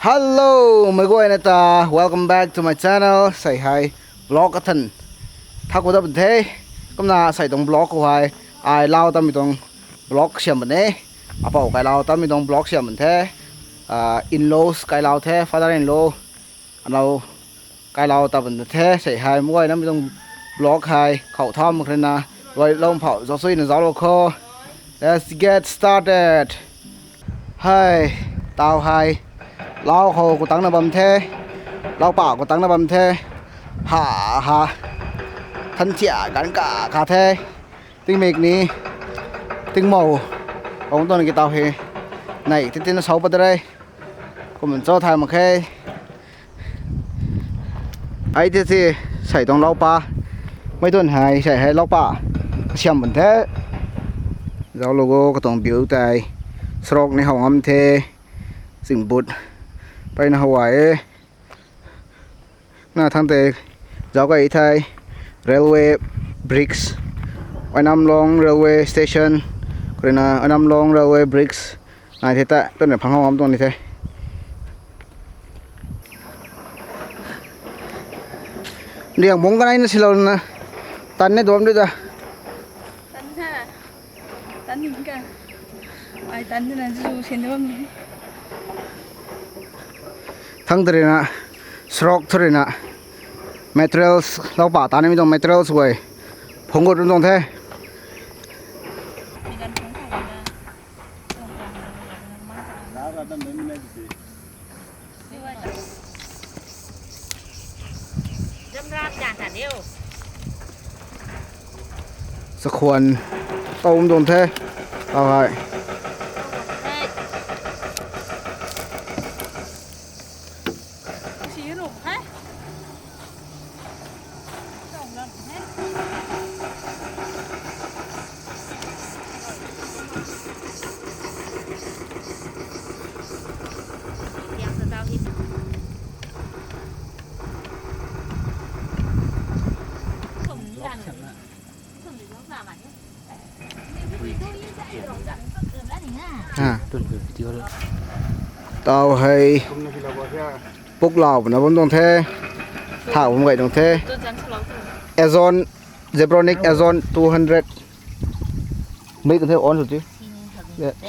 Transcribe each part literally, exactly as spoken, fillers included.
Hello, meic guayna ta, welcome back to my channel. Sei hei vlog kathan thak khou dat bam the. Kumna sei tuang vlog khou hei ai lau tamei tuang vlog siam bam e. Apou kailau tamei tuang vlog siam bam the. Ah, in-laws kailau the, father in law, alou kailau ta bam the. Sei hei meic guayna mi tuang vlog hei khou tham khrina, luailou phou zauc suina zauclou kho. Let's get started. Hei, tau hei lau khou khou tangna bam the. Lau pa khou tangna bam the. Ha, ha. Than thiak ganv ka ka the. Tingmik ni, tingmou, ong tuang ki tau hei, nei ti tina sau pat de re. Kum cho thay mak khe. Ai ti si, sei tuang lau pa. Mei tuang hei sei hei lau pa siam bam the. Zauclou o, katuang view tei. Sarok ni how ngam the. Singbut peyna how e. Na thang tei zauc key thei, railway bridge, Ainamlong railway station, khou ruina Ainamlong railway bridge nai the ta, twna phang how ngam tuang ni the. Riang bungc kanei na silouna, tan ni duam di ta. Tan ha. Tan ni ka. Ai tan na zu sen bam ni. Thang tei ruina, sarok tei ruina, materials, lau pa tanmei tuang materials guay phungc gut tuang the. Chakhwan tow bam tuang the. Tau hei. Ha. Tau hei puklau na bam tuang the. Thau bam gay tuang the. Azon, Zebronic Azon two hundred. Mei kan the on sw ti.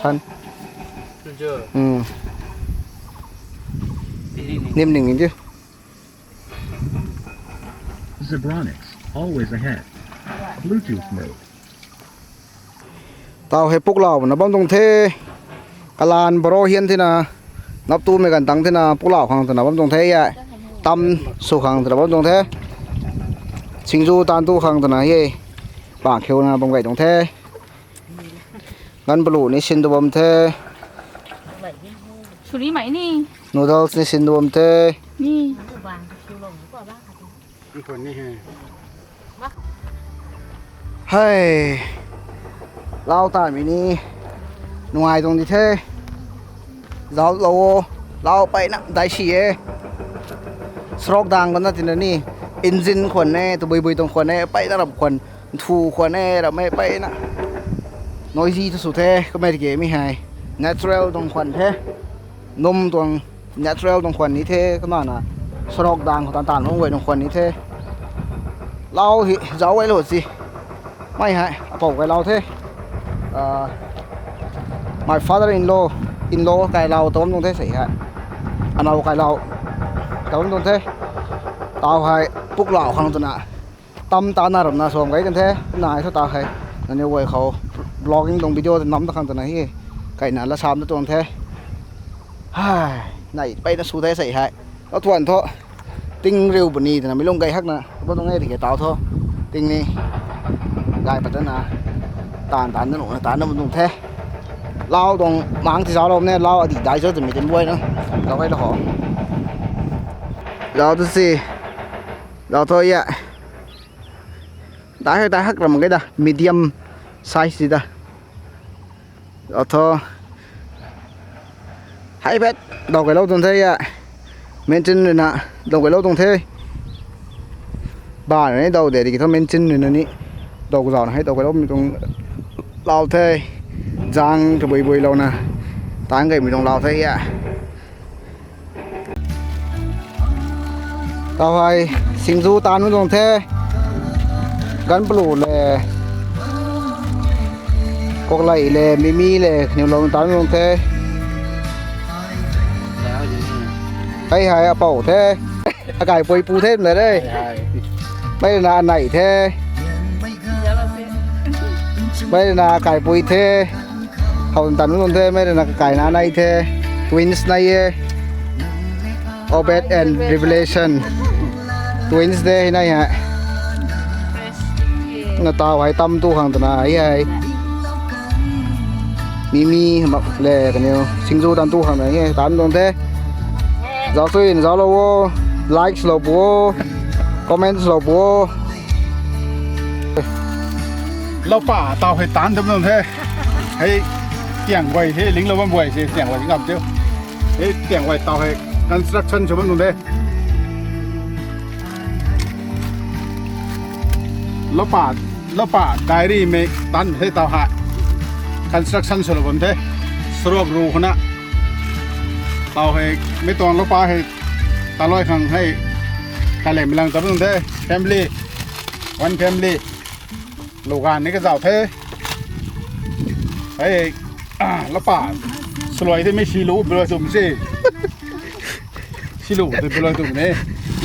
San. Hmm. Nim ning ti. Zebronics, always ahead. Bluetooth mode. Tau hei puklau na bam tuang the. Kalan baro hian thina, nap tumei kan tang thina, puklau khang twna bam tuang the ya. Tam sw khang twna bam tuang the. Singju tan tu khang twna ye. Bang kheu na bam gay tuang the. Ganv balu ni sin tu bam the. Suri mai ni. Noodles ni sin tu bam the. Ni. Hei, lau tanmei ni nungai tuang di the. Zauclou o, lau peyna dai si e. Sarok dang khou na tina ni, engine khwan e, tabui bui tuang khwan e, peyna ram khwan, nthu khwan e, ram e peyna. Noisy tu sw the, kamei rike mi hei. Natural tuang khwan the. Num tuang natural tuang khwan ni the, kumna na sarok dang khou tan tan mung guay tuang khwan ni the. Lau hei zauc guay lou si. Mei hei apou kailau the. Ah, my father in law, in law kailau ta bam tuang the sei hei. Anou kailau ta bam tuang the. Tau hei puklau khang twna tam tana ramna suam gay kan the. Nai thu tau hei nangniw guay khou vlogging tuang video nam ta khang twna hi kaina la sam ta tuang the. Hei, nei peyna sw the sei hei. Lau thuan thu ting riu puni twna mi lung gay hakna bam tuang e tiki tau thu ting ni gay pat tana tan tan na nuna tan na bam tuang the. Lau tuang mang ti zauclou ne, lau adi dai cho twmei tim guayna zauc guay lou ho. Lau tu si, lau thu ya. Dai hak, dai hak ram gay da, medium size di da. Lau thu hei pet daw kailou tuang the ya. Maintain ruina daw kailou tuang the. Ba ni daw de tiki thu maintain ruina ni daw kazauna hei daw kailoumei tuang lau the. Zang tabui bui louna tan gaymei tuang lau the ya. Tau hei, singju taanv tuang the. Ganv palu le, koklei le, mimi le, kaniw lou taanv tuang the. Hei hei, apou the. Akaipui pu the, mna re. Mei rui na anei the. Mei rui na akaipui the. How tan nunc the, mei rui na kakai na nai the. Twins nai e. Obed and Revelation. Twins de hei nai hei. Na tau hei tam tu khang twna hei hei. Mimi mak le kaniw. Singju tan tu khang na hei tan tuang the. Zauc sui, zauc lou o. Likes lou pu o. Comments lou pu o. Loupa tau hei tan dam nung the. Hei tiang guay hei linglou bam guay se tiang guay ngam teu. Hei tiang guay tau hei construction sw bam nung the. Loupa, loupa diary mei tan the tau hei. Construction swlou bam the. Swruak ru khuna. Tau hei, mei tuang loupa hei, taloi khang hei, kalem lang tat nung the. Family, one family. Lugan ni kazauh the. Hei, ah, loupa. Swluai the mei silu biloi tum se. Silu the biloi tum ne.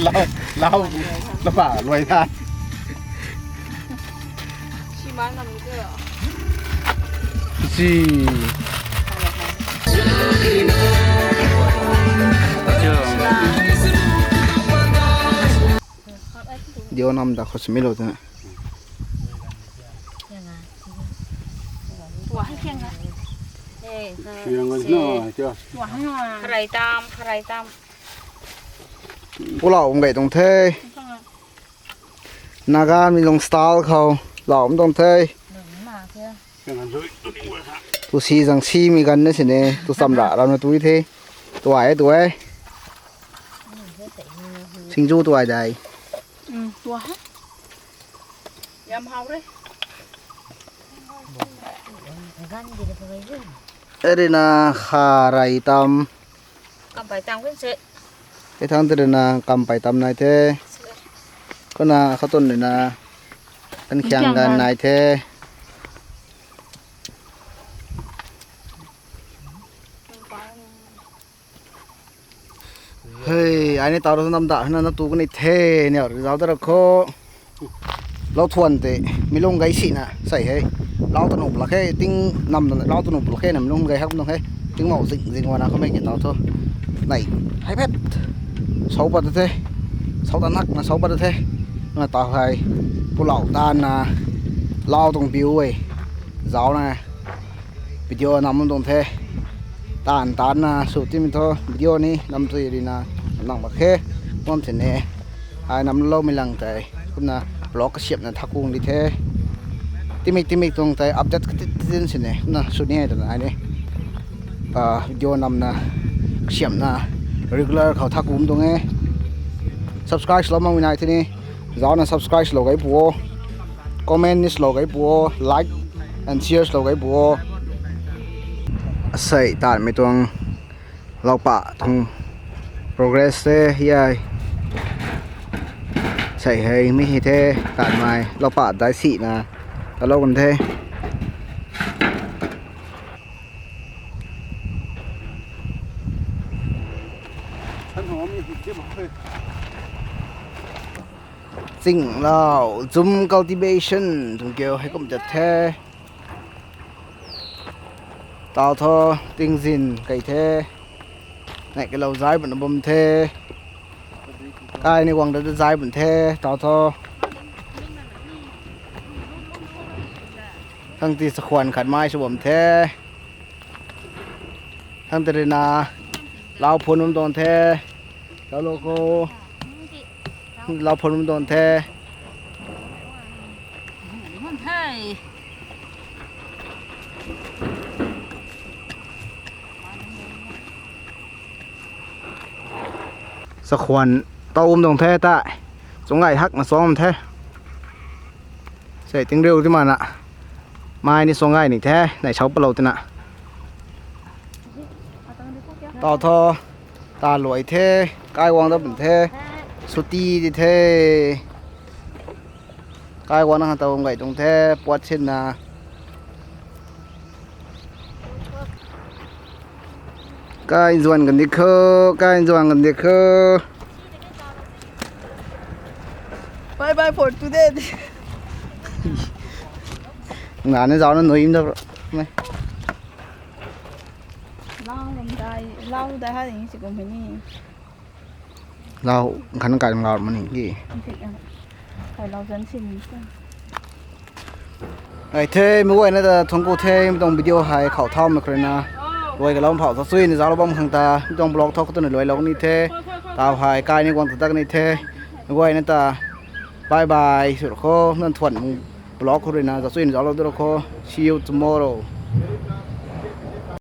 Lau, lau, loupa luai tha. Si. Dio nam da khou simi lo tana. Tua hai kiang ga. Eh, ha. Kiang ga se. No, tia. Tua hai no. Pharai tam, pharai tam. Pulau um gay tuang the. Naga mi lung style khou lau um tuang the. Lung ma khe. Kiang ga zui. Tu si zang si mi gan na sini. Tu samra ram na tui the. Tuai, tuai. Singju tuai dai. Um, tua hai. Yam hau re. Arina kharai tam. Kampai tam kan se. Hei thang te rina kampai tam nai the. Kona khatun rina kan khiang gan nai the. Hei, ai ni tau rui nam da hna na tu kani the, ni rui zau da ra kho. Lau thuan te, mi lung gay si na, sai hei. Lau tanu pla khe, ting nam na, lau tanu pla khe na, mi lung gay hak nung hei. Ting mau zing, zing wana khamei ki tau thu. Nai, hei pet. Sau pat the. Sau ta nak na, sau pat the. Na tau hei. Pulau ta na. Lau tung biu hei. Zau na. Video nam tuang the. Tan tan na sw timi thu video ni nam tui rina nang mak khe. Ngam the ne. Ai nam lou mi lang tei. Kumna vlog kasiamna thakung di the. Timik timik tuang tei update katit tin sini. Kumna sw ni ai tana ai ni. Ah, video namna kasiamna regular khou thakung tuang e. Subscribe lou mak mi nai the ni. Zau na subscribe lou gay pu o. Comment ni lou gay pu o. Like and share lou gay pu o. Asei tan mi tuang loupa tuang progress the hi ai. Sei hei mi hi the tan mai loupa dai si na. Ta lou kan the. Chinglau, zum cultivation, tuang kiu hei kum tat the. Tau thu, tingzin kai the. Nai kalou zai bun bum the. Kai ni guang da zai bun the, tau thu. Thang ti sakhwan khat mai sw bam the. Thang tei rui na, lau phun bam tuang the. Lau lou khou. Lau phun bam tuang the. Sakhwan tau bam tuang the ta. Chung gay hak na chuang bam the. Sei ting riu ti mana. Mai ni suang gay ni the, nai sau palou tina. Tau thu, ta luai the, kai guang da bun the. Suti di the. Kai guangna khang taw gay tuang the, puat sinna. Kai zuan kan di kho, kai zuan kan di kho. Bye bye for today. Nga ne zau na nuim da. Lau lam dai, lau dai ha ding si kum ni. Lau khan kai lau ma ni ki. Kai lau zan si ni. Ai the, mei guayna ta thuanc ku the, mi tuang video hei khou thaumei khou ruina. Luai kalou phou ta chuina zauclou bam khang ta, mi tuang vlog thu khou twna luailou ni the. Taw hei kai ni guang ta tak ni the. Mei guayna ta bye bye sw kho, nan thuan vlog khou ruina, zauc chuina zauclou du kho. See you tomorrow.